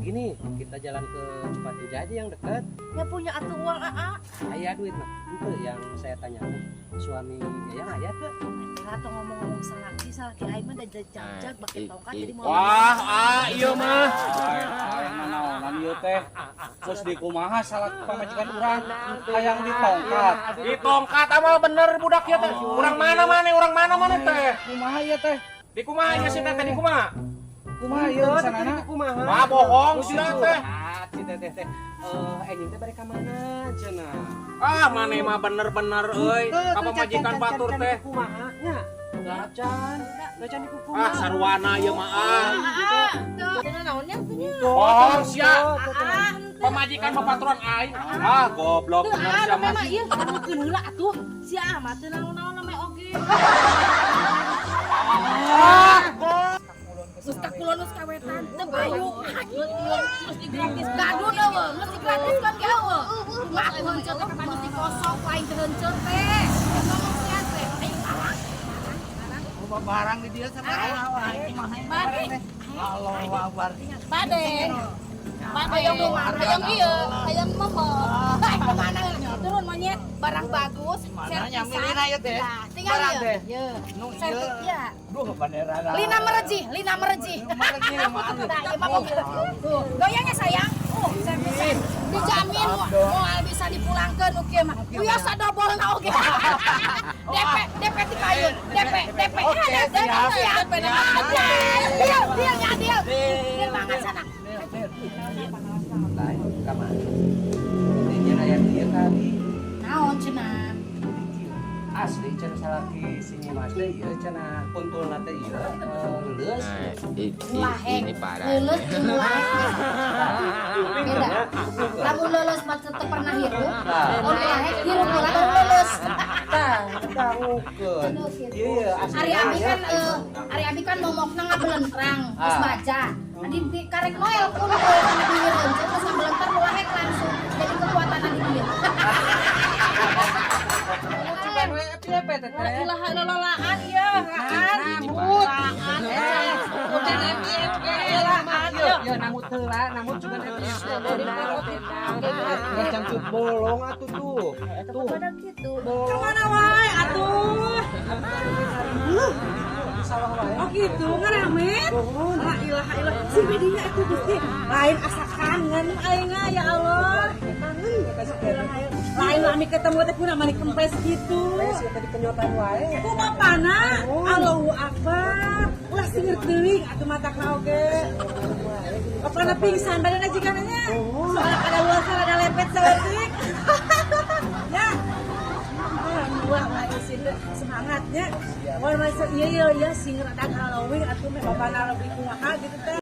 Gini, kita jalan ke Cipatujah aja yang dekat. Ya punya atuh uang, Aa. Aya duit mah. Itu yang saya tanyakan. Suami Yayang aya teu? Atau ngomong-ngomong salaki, salaki aing mah da jag-jag bake tongkat, jadi mau Wah, ah, iya mah. Aing mah naonan ieu teh? Terus di kumaha salah pamajikan urang hayang ditongkat. Ditongkat amal bener budak ya teh. Urang mana mana, urang mana mana teh? Kumaha ieu teh? Di kumaha ieu si teteh, di kumaha? Kumaha ieu sanana? Kumaha? Wah, bohong sih teh. Ah, si teteh teh. Eh, enjing teh bari ka mana cenah? Ah, maneh mah bener-bener euy. Ka pamajikan batur teh. Kumaha nya? Acan, acan di kumaha? Ah, sarwana ieu mah ah. Cenah naonnya tuh nya? Bohong sia. Ah, henteu. Pamajikan babaturan aing. Ah, goblok Teu bener ah, sia mah mah. Ieu dangukeun heula atuh. Si Ah mah teu naon-naon mah oge. Ah, Geus ka kulon, geus ka wetan, teu payu. Geus digratis gadun eueuh, geus digratiskeun ge eueuh. Kumaha atuh heunceu teh, kapan geus dikosok lain teu heunceu teh. Ngomong sia teh, aing barang. Loba barang di dia sama aing mah. Bade. Allahu Akbar. Bade. Bade hayang hayang ieu, hayang momo. Hai kemana? Turun monyet, barang bagus, Mana yang servisan. milihna ieu teh? Nah, tinggal Barang ieu. teh. Ieu. Nu ieu. Sertif ya. Duh, bendera. Lina Mereji, Lina Mereji. Mereji, mah. Nah, ieu mah mobil. Tuh, goyangnya sayang. Servisan. Dijamin moal bisa dipulangkeun nu kieu mah. Wios sadobolna oge. DP, DP ti payun. DP, DP. Oke, DP, siap. siap. DP. Deal, deal nya deal. Deal banget sana. Lain ka mana? Nya aya dieu kali. Naon cenah? Asli cenah salaki si Nyimas teh ieu cenah kuntulna teh ieu leuleus. Lahek. Ini parah. Leuleus jeung lahek beda. Lamun leuleus mah teu pernah hirup. Mun lahek hirup heula baru leuleus. Tah, dangukeun. Aduh, gitu. Iya, asli. Ari abi kan ari abi kan momokna ngabelentrang geus baca. Di karek Noel kuntul kana bibir heunceu terus ngabelentar nu lahek langsung. Jadi kekuatan di dieu. Cuman we piye teteh? Ulah lololaan ieu, laan. Nambut. Laan. Yo, yo nambut heula, nambut juga Macam tuh bolong atuh tuh. Tuh. Pada gitu. Bolong. Kemana wae atuh? Di sawah wae. Oh gitu, ngeramet. La ilaha illallah. Si bedinya itu Gusti. Lain asa kangen aing ya Allah. Kangen ka si teteh. Lain lami ketemu teh kuna mani kempes gitu. Sih tadi kenyotan wae. Ku bapana, Allahu Akbar. Ulah singer teuing atuh matakna oge. Bapana pingsan badanna jigana nya. Soalna kada ulah ada lepet saeutik. Ya. Ah, wah, wah, isin teh semangatnya. Wah, masuk iya iya iya singer ada Halloween atuh meh bapana lebih kumaha gitu teh.